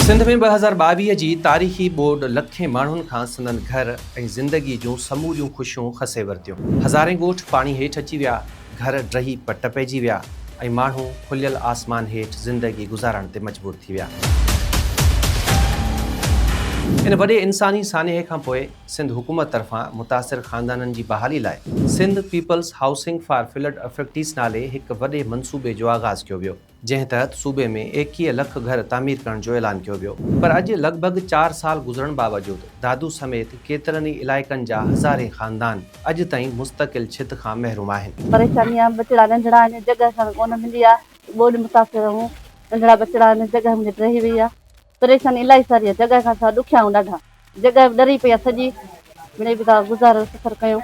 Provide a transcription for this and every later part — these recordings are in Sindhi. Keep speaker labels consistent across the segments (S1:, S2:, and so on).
S1: سنڌ ۾ 2022 جي تاريخي ٻوڏ لکين ماڻهن کان سندن گهر ۽ زندگي جون سموريون خوشيون کسي ورتيون. هزارين ڳوٺ پاڻي هيٺ اچي ويا، گهر ڊهي پٽ پئجي ويا ۽ ماڻهو کليل آسمان هيٺ زندگي گذارڻ تي مجبور ٿي ويا. ان وڏي انساني سانحي کان پوء سنڌ حڪومت طرفان متاثر خاندانن جي بحالي لاء Sindh peoples housing for flood affectees نالي هڪ وڏي منصوبي جو آغاز ڪيو ويو، جنهن تحت صوبي ۾ 21 لک گهر تعمير ڪرڻ جو اعلان ڪيو ويو پر اڄ لڳ ڀڳ چار سال گذرڻ باوجود دادو سميت ڪيترن ئي علائقن جا هزارين خاندان اڄ تائين مستقل ڇت کان محروم آهن.
S2: پريشاني آ ٻچڙا ننڍڙا آهن جڳهه اسان کي ڪونه ملي آ ٻوڏ متاثر آهون ننڍڙا ٻچڙا آهن جڳهه منهنجي ڊهي وئي آ پريشاني الاهي ساري آ جڳهه کان اسان ڏکيا آهيون ڏاڍا جڳهه به ڏري پئي آ سڄي مڙئي به ٿا گذارو سفر ڪيون.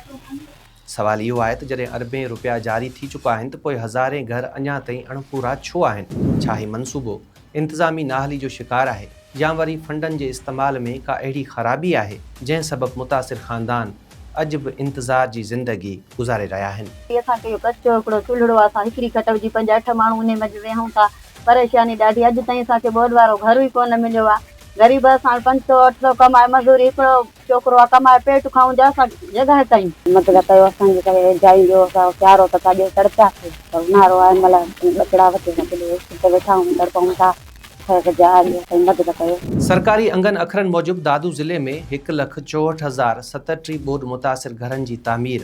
S1: سوال اهو آهي ته جڏهن اربين رپيا جاري ٿي چڪا آهن ته پوء هزارين گهر اڃا تائين اڻپورا ڇو آهن؟ ڇا هي منصوبو انتظامي نااهلي جو شڪار آهي يا وري فنڊن جي استعمال ۾ ڪا اهڙي خرابي آهي جنهن سبب متاثر خاندان اڄ به انتظار جي زندگي گذاري رهيا آهن؟
S2: هي اسان کي اهو ڪچو هڪڙو چولهڙو آهي اسان هڪڙي کٽ وجهي پنج اٺ ماڻهو انهي منجهه ويهون ٿا پريشاني ڏاڍي اڄ تائين اسان کي ٻوڏ وارو گهر ئي ڪونه مليو آهي غريب اسان 500 800 ڪمائي مزوري هڪڙو ڇوڪرو آ ڪمائي پيٽ کائون جا اسان جڳهه ڪيون. مدد ڪيو اسان جي ڪري جايون ڏيو اسان سيارو ته ڪاڏيو تڙپياسي پر اونهارو آهي هن مهل ٻچڙا وٺي اسان ڪيڏو اس تي ويٺا آهيون تڙپون ٿا اسان کي جاء ڏيو اسان جي مدد ڪيو.
S1: سرڪاري انگن اکرن موجب دادو ضلعي ۾ هڪ لک چوهٺ هزار ستٽيهه ٻوڏ متاثر گهرن جي تعمير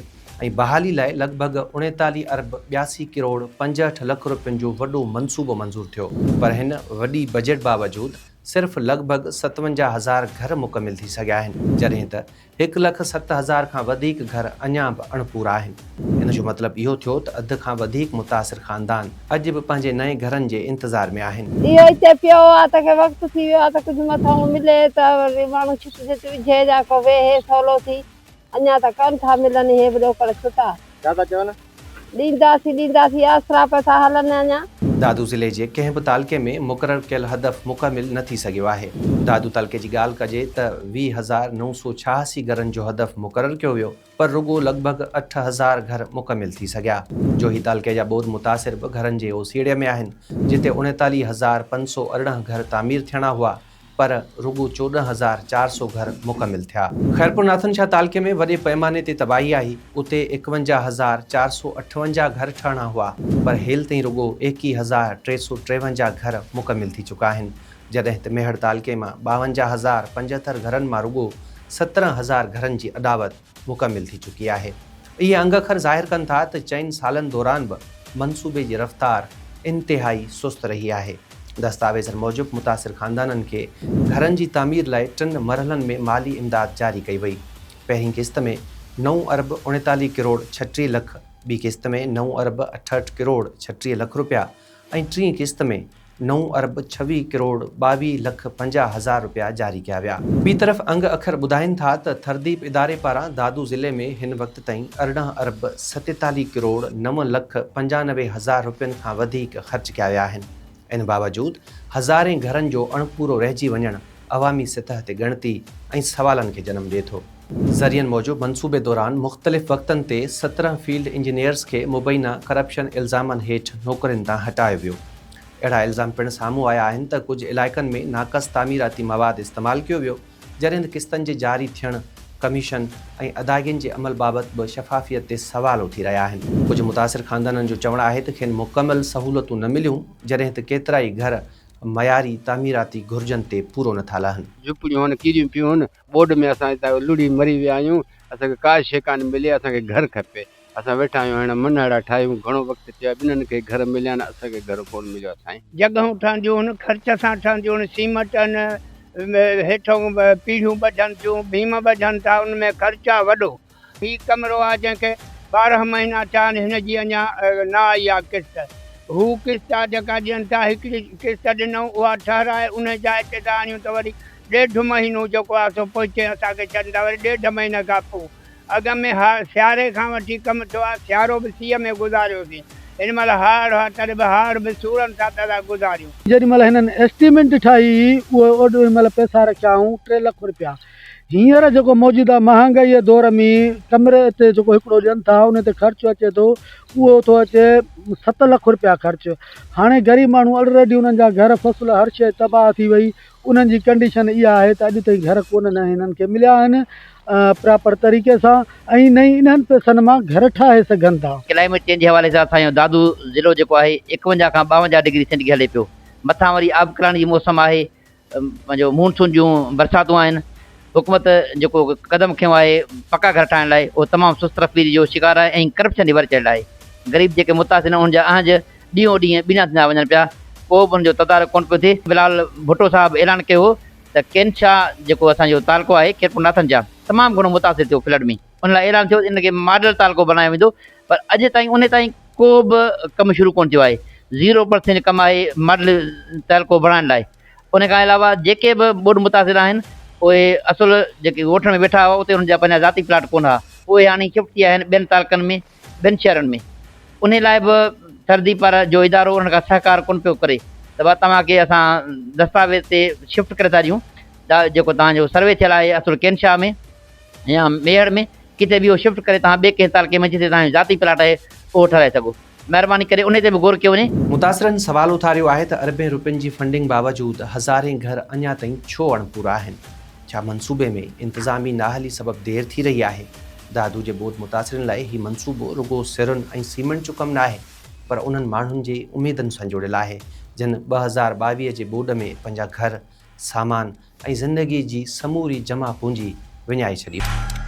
S1: ۽ بحالي لاء لڳ ڀڳ اڻيتاليهه ارب ٻياسي ڪروڙ 65 لک روپين جو وڏو منصوبو منظور ٿيو پر هن وڏي بجيٽ باوجود صرف لڳ ڀڳ 57 هزار گهر مڪمل ٿي سگهيا آهن، جڏهن ته هڪ لک 7000 کان وڌيڪ گهر اڃا به اڻپورا آهن. ان جو مطلب اهو ٿيو ته اڌ کان وڌيڪ متاثر خاندان اڄ به پنهنجي نئين گهرن جي انتظار ۾ آهن.
S3: اهو اتي پيو آ ته ڪي وقت ٿي ويو آ ته ڪجهه مٿئون ملي ته وري ماڻهو ڇت ڇت وجهي يا ڪو ويهي سولو ٿي. اڃا ته ڪونه ٿا ملن اهي به ڏوڪڙ ڇٽا. ڇا ٿا
S1: چون؟
S3: ڏينداسين ڏينداسين آسرا پيا ٿا هلن اڃا.
S1: دادو ضلعي جي ڪنهن به تعلقي ۾ مقرر ڪيل هدف مڪمل نه ٿي سگهيو آهي. دادو تعلقي جي ڳالهه ڪجي ته 20,986 گهرن جو هدف مقرر ڪيو ويو پر رڳو لڳ ڀڳ 8000 گهر مڪمل ٿي سگهيا. جوهي تعلقي جا ٻوڏ متاثر به گهرن جي اوسيئڙي ۾ آهن جتي 39,518 گهر تعمير ٿيڻا هئا پر رڳو 14,400 گهر مڪمل ٿيا. خيرپور ناٿن شاهه تعلقي ۾ وڏي پئماني تي تباهي آئي، اتي 51,458 گهر ٺهڻا هئا، پر هيل تائين رڳو 21,353 گهر مڪمل ٿي چڪا آهن، جڏهن ته ميهڙ تعلقي مان 52,075 گهرن مان رڳو 17,000 گهرن جي اڏاوت مڪمل ٿي چڪي آهي. اهي انگ اکر ظاهر ڪن ٿا ته چئن سالن دوران به منصوبي جي رفتار انتهائي سست رهي آهي. دستاويزن موجب متاثر خاندانن کي گهرن جي تعمير لاء ٽن مرحلن ۾ مالي امداد جاري ڪئي وئي. پهرين قسط ۾ نو ارب 39 ڪروڙ 36 لک، ٻي قسط ۾ نو ارب 68 ڪروڙ 36 لک رپيا ۽ ٽين قسط ۾ نو ارب 26 ڪروڙ 22 لک 50 هزار رپيا جاري ڪيا ويا. ٻي طرف انگ اکر ٻڌائين ٿا ته ٿرديپ اداري پاران دادو ضلعي ۾ هن وقت تائين 18 ارب 47 ڪروڙ نو لک 95 هزار رپين کان وڌيڪ خرچ ڪيا ويا آهن. ان باوجود هزارين گهرن جو اڻپورو رهجي وڃڻ عوامي سطح تي ڳڻتي ۽ سوالن کي جنم ڏئي ٿو. ذريعن موجب منصوبي دوران مختلف وقتن تي 17 فيلڊ انجنيئرز کي مبينا ڪرپشن الزامن هيٺ نوڪرين تان هٽايو ويو. اهڙا الزام پڻ سامهون آيا آهن ته ڪجهه علائقن ۾ ناقص تعميراتي مواد استعمال ڪيو ويو، جڏهن ته قسطن جي جاري ٿيڻ، ڪميشن ۽ ادائگين جي عمل بابت به شفافيت تي سوال اٿي رهيا آهن. ڪجهه متاثر خاندانن جو چوڻ آهي ته کين مڪمل سهولتون نه مليون، جڏهن ته ڪيترائي گهر معياري تعميراتي گهرجن تي پورو نٿا لهن.
S4: جهوپڙيون هن ڪيريون پيون هن، ٻوڏ ۾ اسان هتان لڙهي مري ويا آهيون، اسان کي ڪا شيء ڪانه ملي، اسان کي گهر کپي، اسان ويٺا آهيون هيڻ منهڙا ٺاهيون، گهڻو وقت ٿيو آهي، ٻنهن کي گهر مليا آهن، اسان کي گهر ڪونه مليو آهي سائين.
S5: جڳهون ٺهنديون هن، خرچ سان ٺهنديون هن، سيمٽ هن، هيٺئون پيڙهيون ٻڌن ٿيون، ڀيم ٻڌن ٿا، ان ۾ خرچ آهي وڏو. هي ڪمرو آ جنهن کي 12 مهينا ٿيا آهن هن جي اڃا نه آئي آ قسط. هو قسط آ جيڪا ڏين ٿا هڪڙي قسط ڏنئون اها ٺهرائي انهي جاء تي ٿا آڻيون ته وري ڏيڍ مهينو جيڪو آ سو پوئتي اسان کي ڇڏين ٿا وري ڏيڍ مهيني کان پوء اڳ ۾ ها سياري کان وٺي ڪم ٿيو آ سيارو به سيء ۾ گذاريوسين هن مهل هاڙ آ تڏهن به هاڙ به سورن سان پيا ٿا گذاريون.
S6: جيڏي مهل هنن ايسٽيمينٽ ٺاهي هئي اهي اوڏي مهل پئسا رکيا هئائون ٽي لک رپيا هينئر جيڪو موجوده مهانگائيء دور ۾ ڪمري تي جيڪو هڪڙو ڏين ٿا ان تي خرچ اچي ٿو اهو ٿو اچي ست لک رپيا خرچ هاڻي غريب ماڻهو الريڊي انهن جا گهر فصل هر شيء تباهه ٿي وئي. انهن جي ڪنڊيشن اها آهي ته اڄ تائين گهر ڪونه نه هنن کي مليا آهن پراپر طريقي سان ۽ نه ئي انهن پئسن مان گهر ٺاهي سگهن ٿا.
S7: ڪلائميٽ چينج جي حوالي سان اسان جو دادو ضلعو جيڪو آهي 51 کان 52 ڊگري سينٽي گريڊ هلي پيو مٿان وري آبڪلاڻي جي موسم آهي پنهنجو مونسون جون برساتون آهن حڪومت جيڪو قدم کنيو آهي پڪا گهر ٺاهڻ لاء اهو تمام سست رفتاري جو شڪار آهي ۽ ڪرپشن جي ور چڙهيل آهي غريب جيڪي متاثر آهن انهن جا اهنج ڏينهون ڏينهن ٻيڻا ٿيندا وڃن پيا ڪو به ان جو تدارڪ ڪونه پيو ٿئي بلال ڀٽو صاحب اعلان ڪيو هو ته ڪينشا جيڪو اسان جو تعلقو آهي خيرپور ناٿن جا تمام گهڻو متاثر ٿيو فلڊ ۾ ان لاء اعلان ٿيو ته ان کي ماڊل تعلقو بنايو ويندو پر اڄ تائين ان تائين ڪو به ڪم شروع ڪونه ٿيو آهي زيرو پرسينٽ ڪم آهي ماڊل تعلقو بڻائڻ لاء ان کان علاوه جيڪي به ٻوڏ متاثر آهن اهي اصل جيڪي ڳوٺن ۾ ويٺا هئا اتي انهن جا پنهنجا ذاتي پلاٽ ڪونه هئا اهي هاڻي شفٽ ٿي آيا آهن ٻين تعلقن ۾ ٻين شهرن ۾ انهي لاء به ٿردي پر جو ادارو انهن کان سهڪار ڪونه پيو ڪري ته با توهان کي اسان دستاويز تي شفٽ ڪري ٿا ڏيون جيڪو توهان جو سروي ٿيل آهي اصل ڪينشاهه ۾ يا ميهڙ ۾ ڪٿي به اهو شفٽ ڪري توهان ٻئي ڪنهن تعلقي ۾ جتي توهان جو ذاتي پلاٽ آهي اهو ٺهرائي سگهو. مهرباني ڪري انهي تي به غور ڪيو وڃي.
S1: متاثرن سوال اٿاريو آهي ته اربين روپين جي فنڊنگ باوجود هزارين گهر اڃا تائين ڇو اڻپورا آهن؟ ڇا منصوبي ۾ انتظامي نااهلي سبب دير ٿي رهي آهي؟ دادو جي ٻوڏ متاثرين لاء هي منصوبو رڳو سرن ۽ سيمنٽ جو ڪم ناهي پر انهن ماڻهن جي اميدن سان جڙيل آهي جن 2022 جي ٻوڏ ۾ پنهنجا گهر، سامان ۽ زندگي جي سموري جمع پونجي وڃائي ڇڏي.